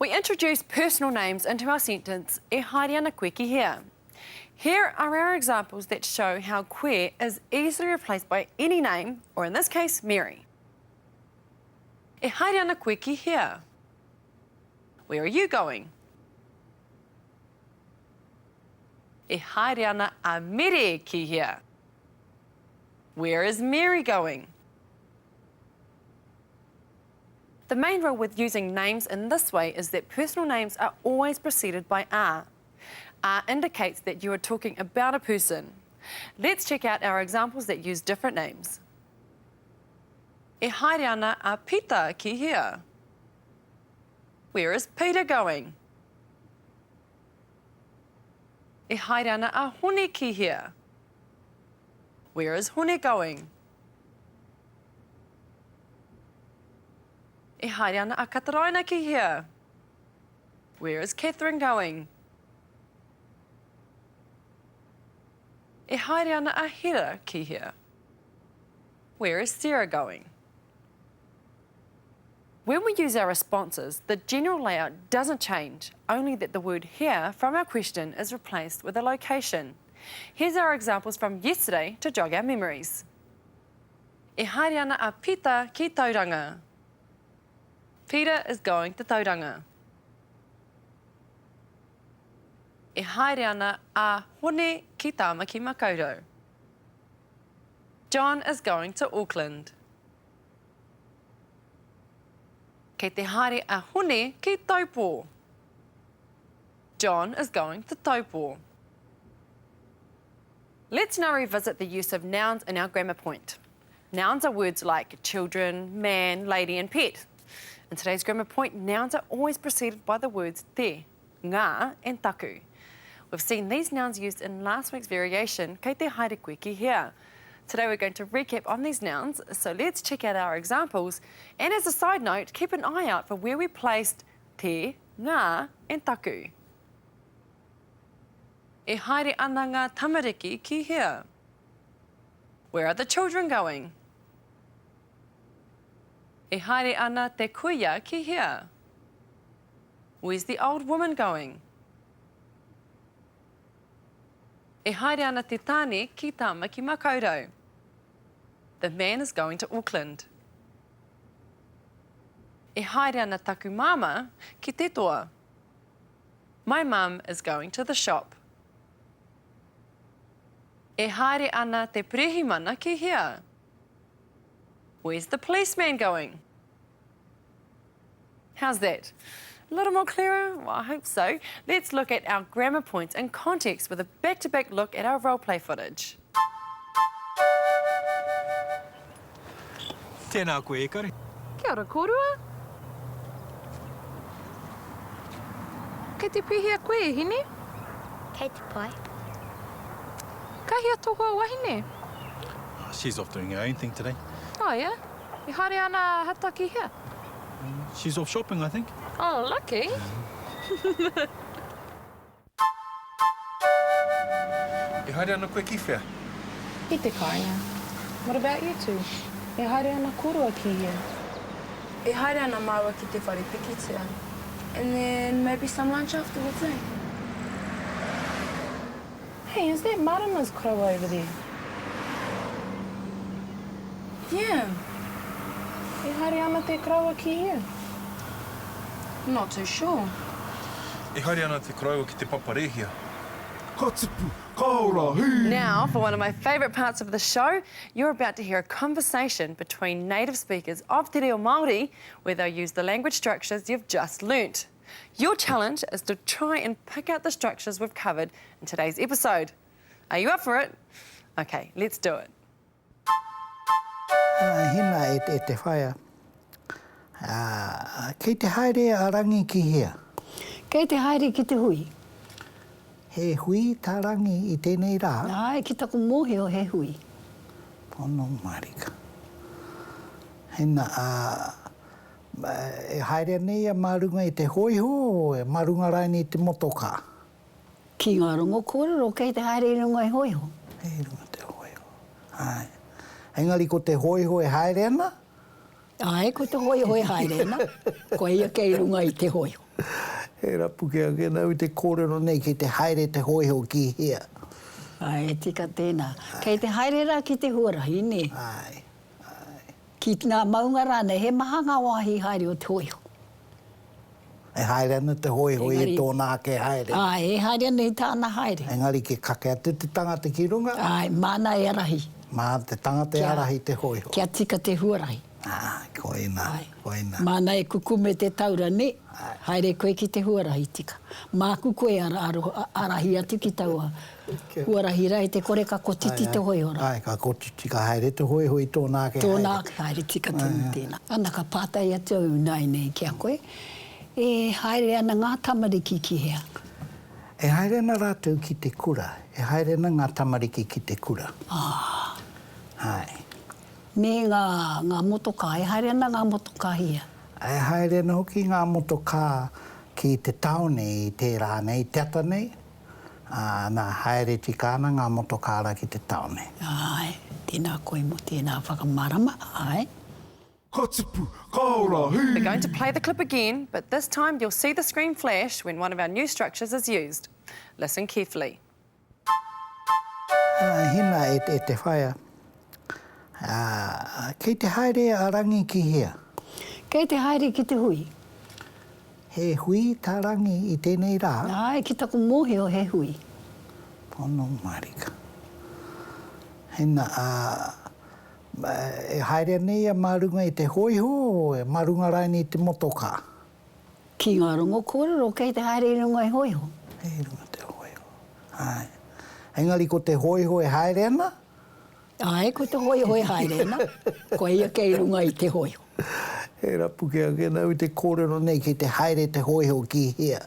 We introduce personal names into our sentence, e haere ana koe ki hea. Here are our examples that show how koe is easily replaced by any name, or in this case, Mary. E haere ana koe ki hea? Where are you going? E haere ana a Mere ki hea? Where is Mary going? The main rule with using names in this way is that personal names are always preceded by a. A indicates that you are talking about a person. Let's check out our examples that use different names. E haere ana a Pita ki hea? Where is Peter going? E haere ana a Hone ki hea? Where is Hone going? E haere ana a Kataraina ki hea? Where is Catherine going? E haere ana a Hera ki hea? Where is Sarah going? When we use our responses, the general layout doesn't change, only that the word here from our question is replaced with a location. Here's our examples from yesterday to jog our memories. E haere ana a Pita ki Tauranga. Peter is going to Tauranga. E haere ana a Hone ki Tāmaki Makaurau. John is going to Auckland. Kei te haere a Hone ki Taupō. John is going to Taupō. Let's now revisit the use of nouns in our grammar point. Nouns are words like children, man, lady and pet. In today's grammar point, nouns are always preceded by the words te, ngā and taku. We've seen these nouns used in last week's variation, kei te haere koe ki hea. Today we're going to recap on these nouns, so let's check out our examples. And as a side note, keep an eye out for where we placed te, ngā and taku. E haere ana ngā tamariki ki hea? Where are the children going? E haere ana te kuia ki hea? Where's the old woman going? E haere ana te tāne ki Tāmaki Makaurau. The man is going to Auckland. E haere ana taku māmā ki te toa. My mum is going to the shop. E haere ana te pirihimana ki hea? Where's the policeman going? How's that? A little more clearer? Well, I hope so. Let's look at our grammar points in context with a back-to-back -back look at our role play footage. Tēnā koe, e kare. Kia ora kōrua. Kei te pēhea koe, e hine? Kei te pai. Ka hea tō hoa wahine? She's off doing her own thing today. Oh, yeah? E haere ana a Hata ki hea? She's off shopping, I think. Oh, lucky. E haere ana koe ki whea? Ki te kāinga. What about you two? E haere ana kōrua ki hea? E haere ana māua ki te whare pikitia. And then maybe some lunch afterwards, eh? Hey, is that Marama's koroua over there? Yeah. E haere ana te koroua ki hea? Not too sure. E haere ana te koroua ki te papa rēhia. Ka tipu, ka ora, hī! Now, for one of my favourite parts of the show, you're about to hear a conversation between native speakers of Te Reo Māori where they'll use the language structures you've just learnt. Your challenge is to try and pick out the structures we've covered in today's episode. Are you up for it? Okay, let's do it. Hina e te whaea. Kei te haere a Rangi ki hea? Kei te haere ki te hui. He hui tā Rangi i tēnei rā? Āe, ki taku mōhio he hui. Pono marika. Hina, E haere ana ia mā runga i te hōiho, mā runga rānei i te motokā? Ki ngā rongo kōrero kei te haere i runga i hōiho. I runga te hōiho, āe. Engari ko te hōiho e haere ana? Āe, ko te hōiho e haere ana. Ko ia kei runga i te hōiho. He rapu kē ake nāu i te kōrero nei kei te haere te hōiho ki hea. Āe, e tika tēnā. Kei te haere rā ki te huarahi, nē? Āe, āe. Ki ngā maunga rānei, he maha ngā wāhi haere o te hōiho. E haere ana te hōiho i tōna ake haere. Āe, e haere ana i tāna haere. Engari ki kake atu te tangata ki runga. Āe, māna e ārahi. Mā te tangata e ārahi te hōiho. Kia tika te huarahi. Āe, koina, koina. Māna e kukume te taura, nē? Haere koe ki te huarahi tika. Māku koe e ārahi atu ki taua Huarahi rā i te kore ka kotiti te hōiho rā. Āe, ka kotiti, ka haere te hōiho i tōna ake haere. Tōna ake haere, tika tonu tēnā. Ana, ka pātai atu au ināianei ki a koe, e haere ana ngā tamariki ki hea? E haere ana rātou ki te kura. E haere ana ngā tamariki ki te kura. Ah. Āe. Me ngā, ngā motokā, e haere ana ngā motokā ki hea? E haere ana hoki ngā motokā ki te tāone i tērā nei, te ata nei. Ā, nā, haere tika ana ngā motokāra ki te tāone. Āe, tēnā koe mō tēnā whakamārama, āe. Ka tipu, ka ora, hī! We're going to play the clip again, but this time you'll see the screen flash when one of our new structures is used. Listen carefully. Hina e te whaea, ā, kei te haere a Rangi ki hea? Kei te haere ki te hui. He hui tā Rangi i tēnei rā? Āe, ki taku mōhio he hui. Pono marika. Hina, ā, e haere ana ia mā runga i te hōiho, mā runga rānei i te motokā? Ki ngā rongo kōrero kei te haere i runga i hōiho. I runga te hōiho, āe. Engari ko te hōiho e haere ana? Āe, ko te hōiho e haere ana, ko ia kei runga i te hōiho. He rapu kē ake nāu i te kōrero nei kei te haere te hōiho ki hea.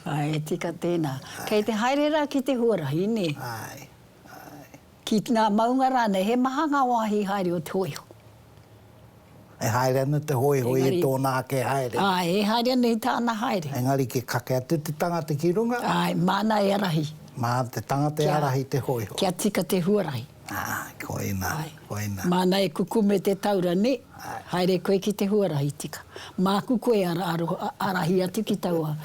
Āe, e tika tēnā. Kei te haere rā ki te huarahi, nē? Āe, āe. Ki ngā maunga rānei, he maha ngā wāhi haere o te hōiho. E haere ana te hōiho i tōna ake haere. Āe, e haere ana i tāna haere. Engari ki kake atu te tangata ki runga. Āe, māna e ārahi. Mā te tangata e ārahi te hōiho. Kia tika te huarahi. Āe, koina, koina. Māna e kukume te taura, nē? Haere koe ki te huarahi tika. Māku koe e ārahi atu ki taua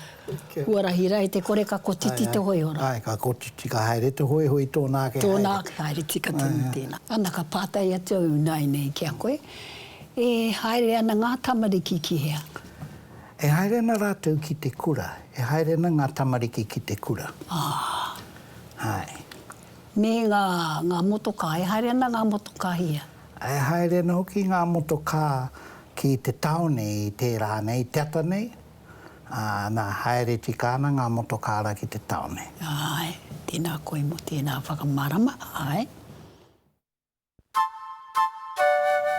Huarahi rā i te kore ka kotiti te hōiho rā. Āe, ka kotiti, ka haere te hōiho i tōna ake haere. Tōna ake haere, tika tonu tēnā. Ana, ka pātai atu au ināianei ki a koe, e haere ana ngā tamariki ki hea? E haere ana rātou ki te kura. E haere ana ngā tamariki ki te kura. Ah. Āe. Me ngā, ngā motokā, e haere ana ngā motokā ki hea? E haere ana hoki ngā motokā ki te tāone i tērā nei, te ata nei. Ā, nā, haere tika ana ngā motokāra ki te tāone. Āe, tēnā koe mō tēnā whakamārama, āe.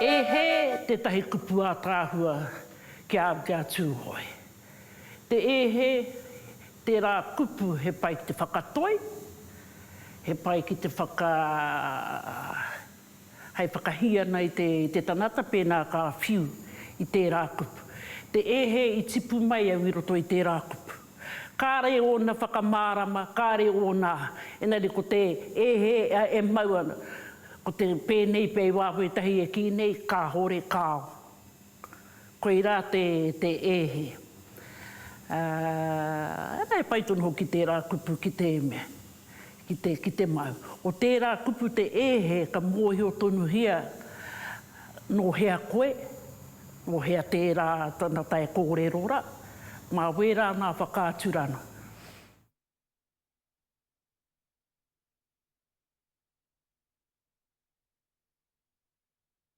E hē tētahi kupu ātaahua ki a ki a Tūhoe. Te e hē, tērā kupu he pai ki te whakatoi, he pai ki te whaka, Hei whakahī ana i te, i te tangata pēnā ka whiu i tērā kupu. Te ehe i tipu mai au i roto i tērā kupu. Kāre ōna whakamārama, kāre ōna, engari ko te ehe e mau ana, ko te pēnei pea i wā wētahi e kī nei, kāore, kāo. Koirā te, te ehe. Ā, ana e pai tonu hoki tērā kupu ki te mea. Ki te, ki te mau. O tērā kupu te ēhe ka mōhio tonuhia nō hea koe, nō hea tērā tangata e kōrero rā. Mā wērā ngā whakaaturanga.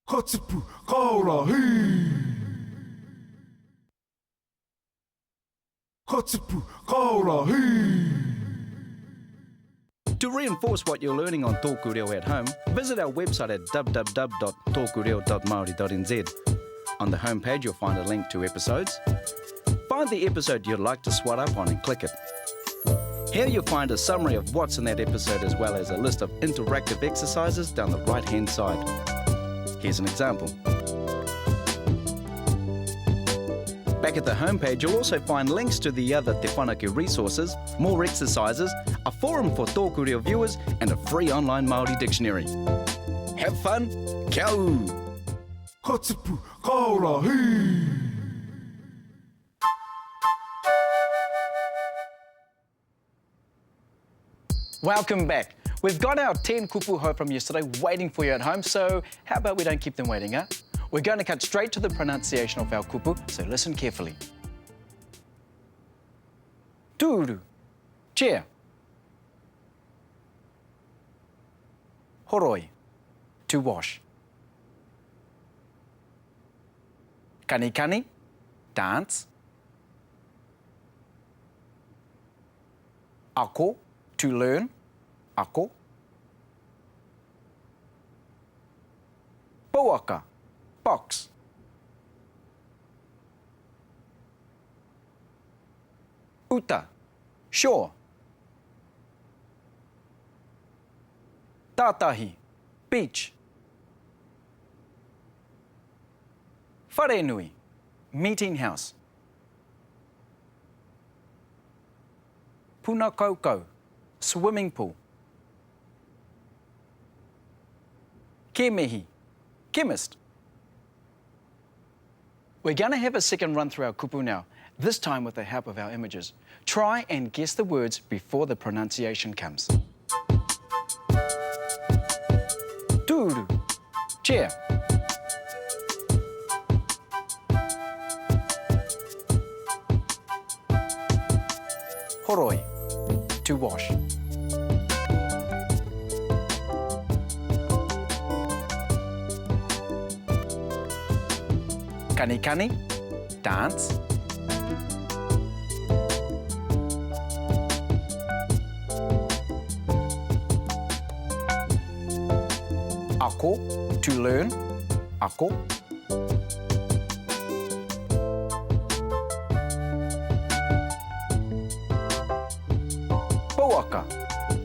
Ka tipu, ka ora, hī! Ka tipu, ka ora, hī! To reinforce what you're learning on Tōku Reo at home, visit our website at www.tōkureo.māori.nz. On the homepage you'll find a link to episodes. Find the episode you'd like to swat up on and click it. Here you'll find a summary of what's in that episode as well as a list of interactive exercises down the right-hand side. Here's an example. Back at the homepage, you'll also find links to the other Te Whanake resources, more exercises, a forum for Tōku Reo viewers, and a free online Māori dictionary. Have fun! Kia ū! Ka tipu, ka ora, hī! Welcome back. We've got our 10 kupu hou from yesterday waiting for you at home, so how about we don't keep them waiting, huh? We're going to cut straight to the pronunciation of our kupu, so listen carefully. Tūru, chair. Horoi, to wash. Kanikani, dance. Ako, to learn, ako. Pouaka, box. Uta, shore. Tātahi, beach. Wharenui, meeting house. Puna kaukau, swimming pool. Kemihi, chemist. We're going to have a second run through our kupu now, this time with the help of our images. Try and guess the words before the pronunciation comes. Tūru, chair. Horoi, to wash. Kanikani, dance. Ako, to learn. Ako. Pouaka,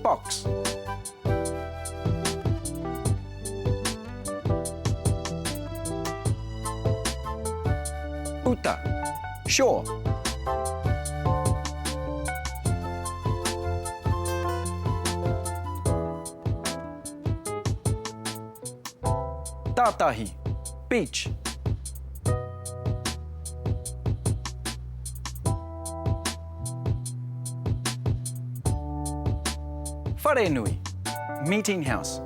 box. Uta, shore. Tātahi, beach. Wharenui, meeting house.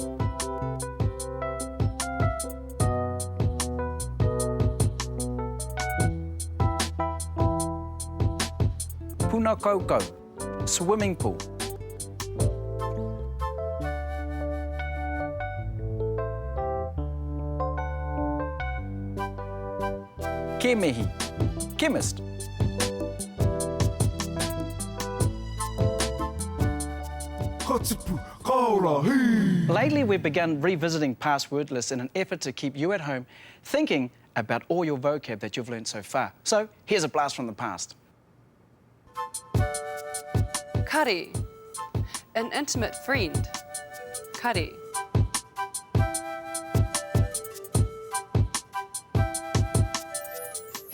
Puna kaukau, swimming pool. Kemihi, chemist. Ka tipu, ka ora, hī! Lately, we've begun revisiting past word lists in an effort to keep you at home thinking about all your vocab that you've learned so far. So, here's a blast from the past. Kare, an intimate friend. Kare.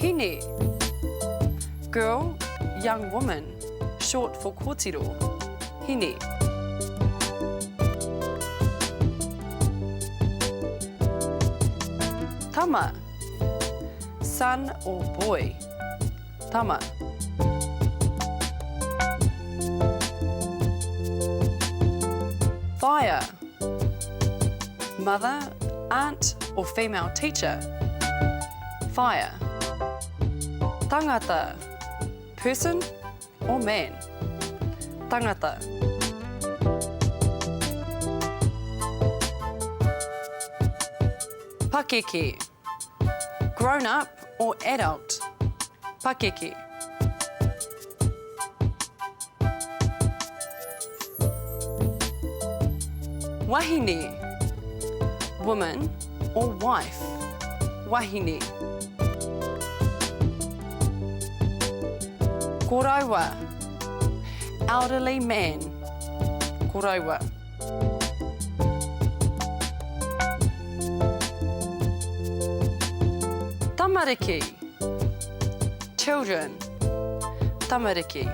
Hine, girl, young woman, short for kōtiro. Hine. Tama, son or boy. Tama. Whaea. Mother, aunt or female teacher. Whaea. Tangata. Person or man. Tangata. Pakeke. Grown up or adult. Pakeke. Wahine. Woman or wife. Wahine. Koroua. Elderly man. Koroua. Tamariki. Children. Tamariki.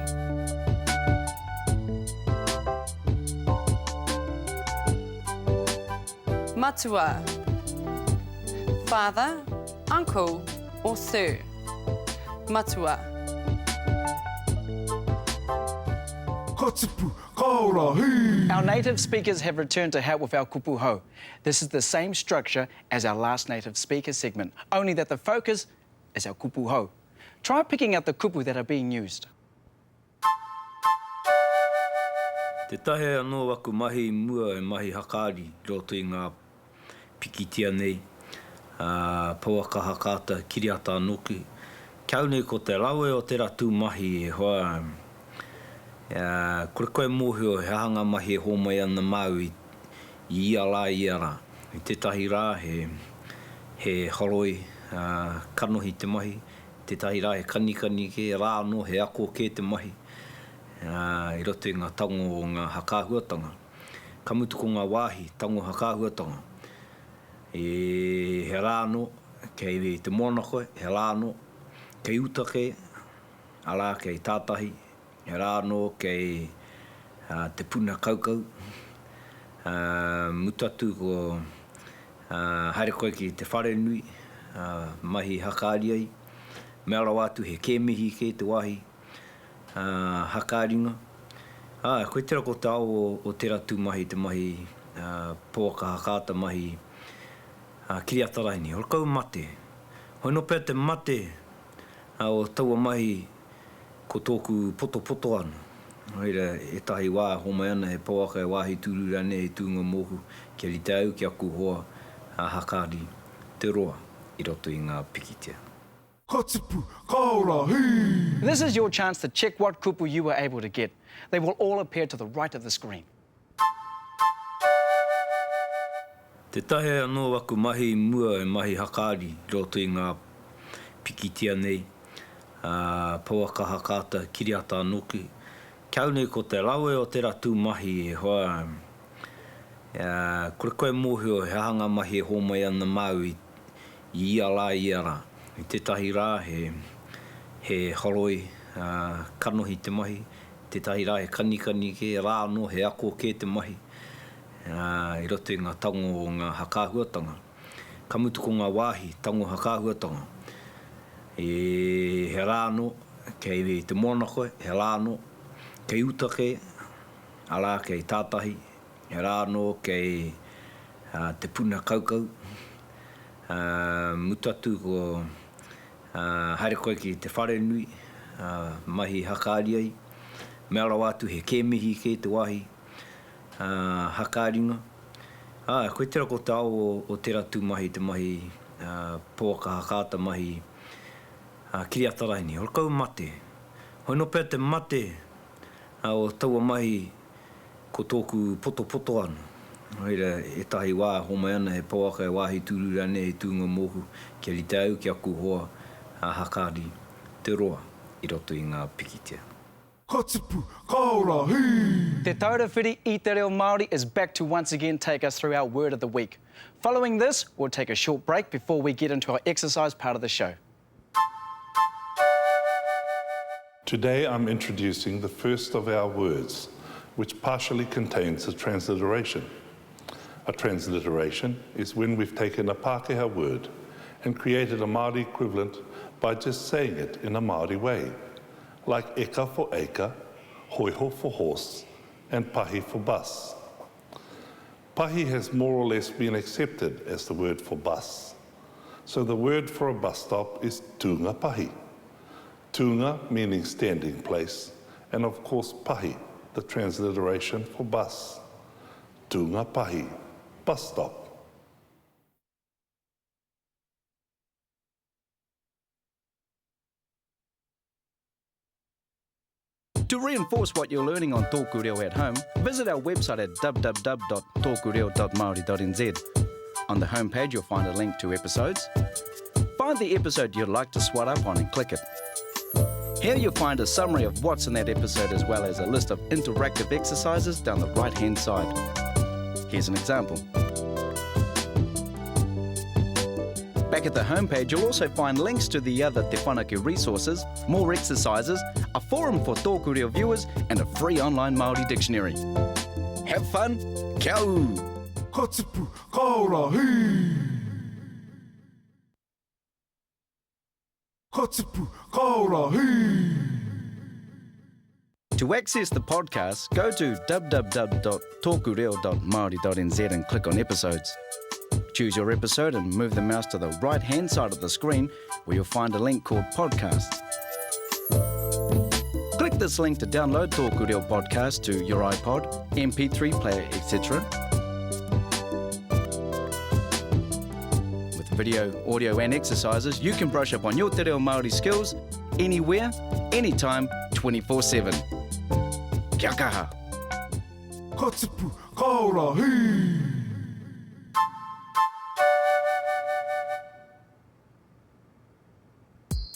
Matua. Father, uncle or sir. Matua. Ka tipu, ka ora, hī! Our native speakers have returned to help with our kupu hou. This is the same structure as our last native speaker segment, only that the focus is our kupu hou. Try picking out the kupu that are being used. Tētahi anō aku mahi i mua e mahi hakaari i roto i ngā pikitia nei, ā, pouaka hakaata, kiriata anōki. Ki au nei ko te rawe o tērā tū mahi e hoa, ā, kore koe e mōhio he aha ngā mahi e hōmai ana māu i i ia rā, i ia rā. I tētahi rā he, he horoi, ā, kanohi te mahi, tētahi rā he kanikani kē, rā anō he ako kē te mahi, ā, i roto i ngā tango o ngā hakaahuatanga. Ka mutu ko ngā wāhi tango hakaahuatanga. I, he rā anō, kei te moana koe, he rā anō, kei uta kē, arā, kei tātahi, He rā anō kei te puna kaukau, mutu atu ko haere koe ki te wharenui, mahi hakaari ai, mea rawa atu he kēmihi kē te wāhi hakaaringa. Āe, koe tērā ko te ao o tērā tū mahi, te mahi pouaka hakaata, mahi kiriata raini. Horakau mate. Hoi nō pea te mate o taua mahi Ko tōku potopoto anō. Nō reira, ētahi wā e homai ana he pouaka, he wāhi tūru rānei hei tūnga mōku kia rite au ki aku hoa a Hakari te roa i roto i ngā pikitia. Ka tipu, ka ora, hī! This is your chance to check what kupu you were able to get. They will all appear to the right of the screen. Tētahi anō aku mahi i mua e mahi hakaari i roto i ngā pikitia nei, ā, pouaka hakaata, kiriata anōki. Ki au nei ko te rawe o tērā tū mahi e hoa, ā, kore koe e mōhio he aha ngā mahi e hōmai ana māu i ia rā, i ia rā. I tētahi rā he, he horoi, ā, kanohi te mahi, Tētahi rā he kanikani kē, rā anō he ako kē te mahi, ā, i roto i ngā tango o ngā hakaahuatanga. Ka mutu ko ngā wāhi tango hakaahuatanga. I, he rā anō, kei te moana koe, he rā anō, kei uta kē, arā, kei tātahi, he rā anō kei te puna kaukau, ā, mutu atu ko. Ā, haere koe ki te wharenui, ā, mahi hakaari ai. Mea rawa atu he kēmihi kē te wāhi, ā, hakaaringa. Ā, koe tērā ko te ao o, o tērā tū mahi, te mahi, ā, pouaka hakaata, mahi, ā, kiriata raini. Horakau mate. Hoi nō pea te mate, ā, o taua mahi Ko tōku potopoto anō. Nō reira, ētahi wā e homai ana he pouaka, he wāhi tūru rānei hei tūnga mōku kia rite au ki aku hoa a Hakari te roa i roto i ngā pikitia. Ka tipu, ka ora, hī! Te Taura Whiri i Te Reo Māori is back to once again take us through our word of the week. Following this, we'll take a short break before we get into our exercise part of the show. Today I'm introducing the first of our words, which partially contains a transliteration. A transliteration is when we've taken a Pākehā word and created a Māori equivalent by just saying it in a Māori way, like eka for acre, hoiho for horse, and pahi for bus. Pahi has more or less been accepted as the word for bus. So the word for a bus stop is tūnga pahi. Tūnga meaning standing place, and of course pahi, the transliteration for bus. Tūnga pahi, bus stop. To reinforce what you're learning on Tōku Reo at home, visit our website at www.tōkureo.māori.nz. On the homepage, you'll find a link to episodes. Find the episode you'd like to swat up on and click it. Here you'll find a summary of what's in that episode as well as a list of interactive exercises down the right-hand side. Here's an example. Back at the homepage, you'll also find links to the other Te Whanake resources, more exercises, a forum for Tōku Reo viewers, and a free online Māori dictionary. Have fun! Kia ū! Ka tipu, ka ora, hī! Ka tipu, ka ora, hī! To access the podcast, go to www.tokureo.maori.nz and click on episodes. Choose your episode and move the mouse to the right hand side of the screen where you'll find a link called Podcasts. Click this link to download Tōku Reo Podcast to your iPod, MP3 player, etc. With video, audio and exercises, you can brush up on your te reo Māori skills anywhere, anytime, 24-7. Kia kaha! Ka tipu, ka ora, hī!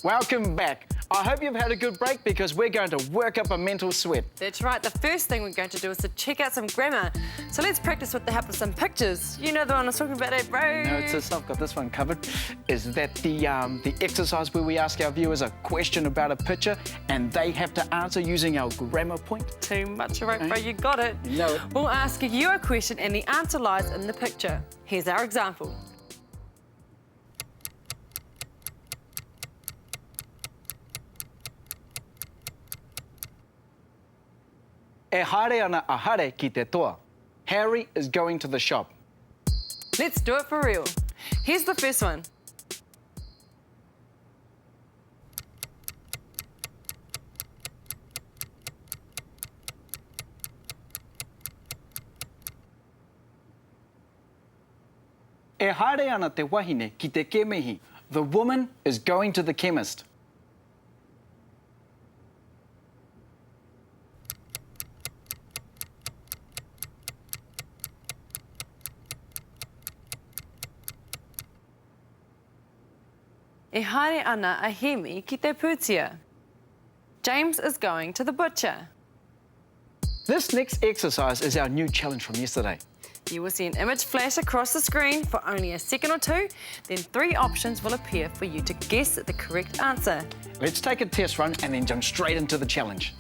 Welcome back. I hope you've had a good break because we're going to work up a mental sweat. That's right. The first thing we're going to do is to check out some grammar. So let's practice with the help of some pictures. You know the one I was talking about, eh, bro? No, it's this. I've got this one covered. Is that the, um, the exercise where we ask our viewers a question about a picture and they have to answer using our grammar point? Too much, right, bro? You got it. You know it. We'll ask you a question and the answer lies in the picture. Here's our example. E haere ana a Hare ki te toa. Harry is going to the shop. Let's do it for real. Here's the first one. E haere ana te wahine ki te kemihi. The woman is going to the chemist. E haere ana a Hemi ki te pūtia. James is going to the butcher. This next exercise is our new challenge from yesterday. You will see an image flash across the screen for only a second or two, then three options will appear for you to guess the correct answer. Let's take a test run and then jump straight into the challenge.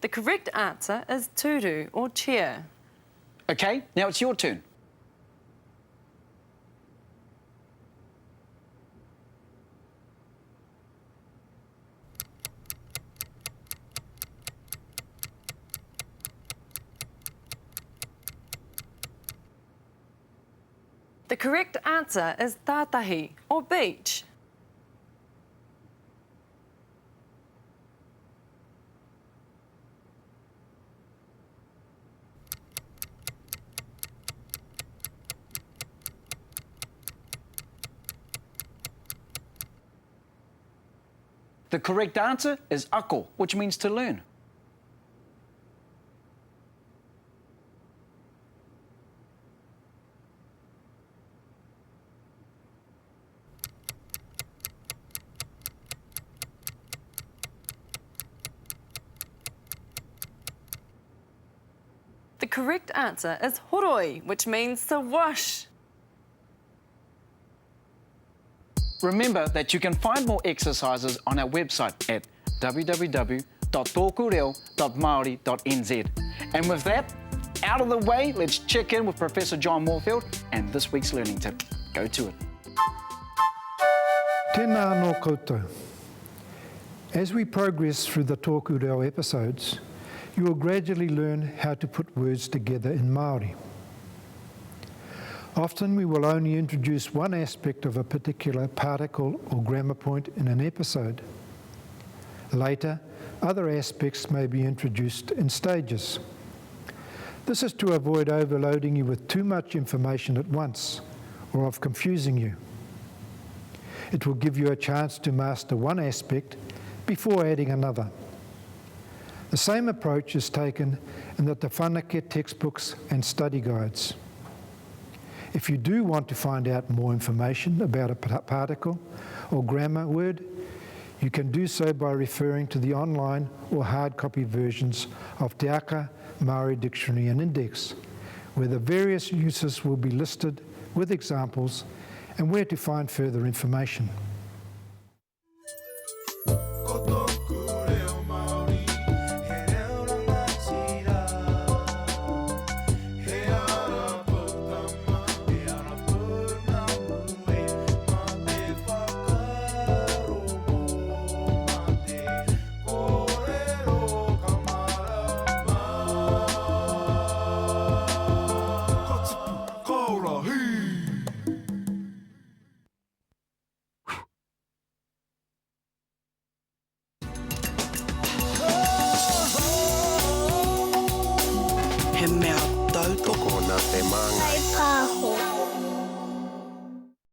The correct answer is tūru or chair. Okay, now it's your turn. The correct answer is tātahi or beach. The correct answer is ako, which means to learn. The correct answer is horoi, which means to wash. Remember that you can find more exercises on our website at www.tokureo.maori.nz. And with that out of the way, let's check in with Professor John Moorfield and this week's learning tip. Go to it. Tēnā anō koutou. As we progress through the Tōku Reo episodes, you will gradually learn how to put words together in Māori. Often we will only introduce one aspect of a particular particle or grammar point in an episode. Later, other aspects may be introduced in stages. This is to avoid overloading you with too much information at once or of confusing you. It will give you a chance to master one aspect before adding another. The same approach is taken in the Te Whanake textbooks and study guides. If you do want to find out more information about a particle or grammar word, you can do so by referring to the online or hard copy versions of Te Aka Māori Dictionary and Index, where the various uses will be listed with examples and where to find further information. Ka tipu, ka ora, hī! He mea tautoko nā te Māngai. Kaipāho.